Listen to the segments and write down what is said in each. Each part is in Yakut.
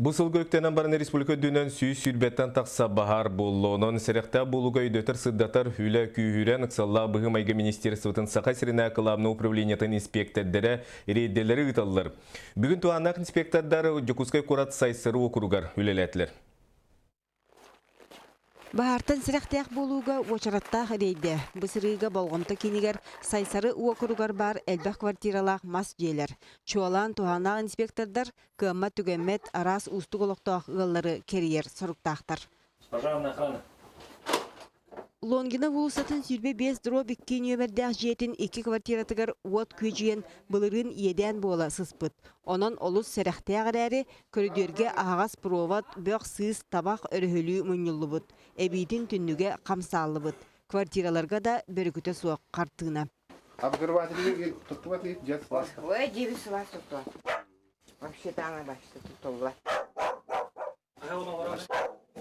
Бу сылга үктэнэн баран республика үрдүнэн 120-тэн тахса баһаар буолла. Онон сэрэхтээх буолууга өйдөтөр-сырдатар үлэ күүһүрэн ыксаллаах быһыы-майгы министерствотын Саха сиринээҕи кылаабынай управлениетын инспиэктэрдэрэ рейдэлэри ыыталлар. Бүгүн туһааннаах инспектордар Дьокуускай куорат Сайсары уокуругар үлэлээтилэр. Баһаартан сэрэхтээх буолууга уочараттаах рейдэ. Бу сырыыга болҕомто киинигэр Сайсары уокуругар баар элбэх квартиралаах мас дьиэлэр. Чуолаан туһааннаах инспектордар кыаммат-түгэммэт араас уустук олохтоох ыаллары кэрийэр соруктаахтар. Пожарная охрана. Лонгина уулуссатын 25 дробь 2 нүөмэрдээх дьиэтин икки квартиратыгар уот күөдьүйэн былырыын иэдээн буола сыспыт. Онон олус сэрэхтээх эрээри, көрүдүөргэ аһаҕас провод, бөх-сыыс, табах өрөһөлүү мунньуллубут. Эбиитин түннүгэ хамсааллыбыт. Квартираларга да бөрүкүтэ суох хартыына. Обогреватель туттубат дьиэ сылаас. Ой, дьиэбит сылаас туттуа. Вообще-то она вообще туттулла.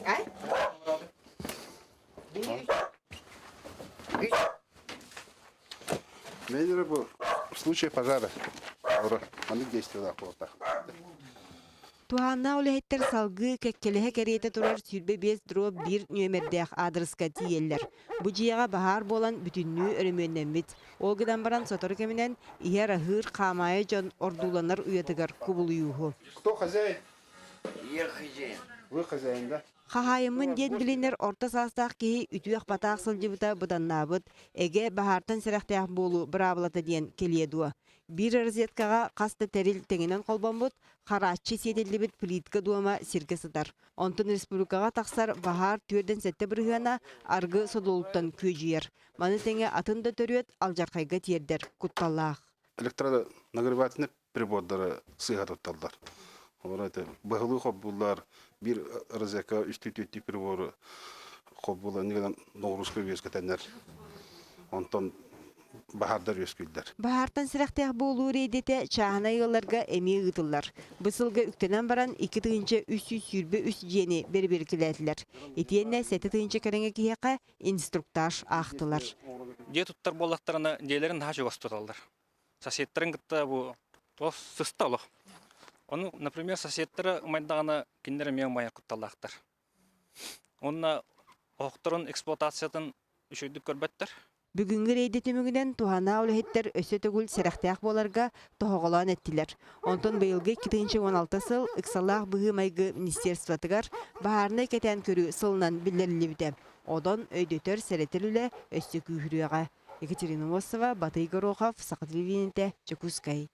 Ай? Менеджер был в случае пожара. Маннык действиялаах буолтах. Туһааннаах үлэһиттэр салгыы кэккэлэһэ кэриэтэ турар 25 дробь биир нүөмэрдээх аадырыска тиийэллэр. Бу дьиэҕэ баһаар буолан бүтүннүү өрөмүөннэммит. Ол гынан баран сотору кэминэн иһэр-аһыыр хаамаайы дьон ордууланар уйатыгар кубулуйууһу. Кто хозяин? Я хозяин. Вы хозяин, да? Хаһаайыммын диэн билинэр орто саастаах киһи үтүөх-батаах сылдьыбыта быданнаабыт, эгэ баһаартан сэрэхтээх буолуу быраабылата диэн кэлиэ дуо? Биир розеткаҕа хас да тэрил тэҥинэн холбоммут, харааччы сиэтиллибит плитка дуома сиргэ сытар. Онтон республикаҕа тахсар баһаар 47 бырыһыана аргы содулуттан күөдьүйэр. Маны тэҥэ атын да төрүөт алдьархайга тиэрдэр кутталлаах. Электронагревательный прибордары сыыһа тутталлар. Олор это быһылыы холбууллар, биир розетка үстүү прибору холбуулар, иннигинэн ноҕурууска үөскэтэннэр, онтон баһаардар үөскүүллэр. Баһаартан сэрэхтээх буолуу рейдэтэ чааһынай ыалларга эмиэ ыытыллар. Бу сылга үктэнэн баран 2323 дьиэни бэрэбиэркэлээтилэр. Итиэннэ 7 тыһыынча кэриҥэ киһиэхэ инструктаж аахтылар. Дьиэ туттар буоллахтарына дьиэлэрин наһаа чугас туталлар. Соседтарын кытта бу туох сыста олох. Ону, например, соседтара умайдаҕына кинилэр эмиэ умайар кутталлаахтар. Уонна оһохторун эксплуатациятын үчүгэйдик көрбөттөр. Бүгүҥҥү рейдэ түмүгүнэн туһанаах үлэһиттэр өссө төгүл сэрэхтээх буоларга тоһоҕолоон эттилэр. Онтон быйылгы 2016 сыл ыксалаах быһыы-майгы министерствотыгар баһаарынай кэтээн көрүү сылынан биллэриллибитэ. Онон өйдөтөр, сэрэтэр үлэ өссө күүһүрүөҕэ. Екатерина Мосова, Батый Горохов, Саха телевидениетэ, Дьокуускай.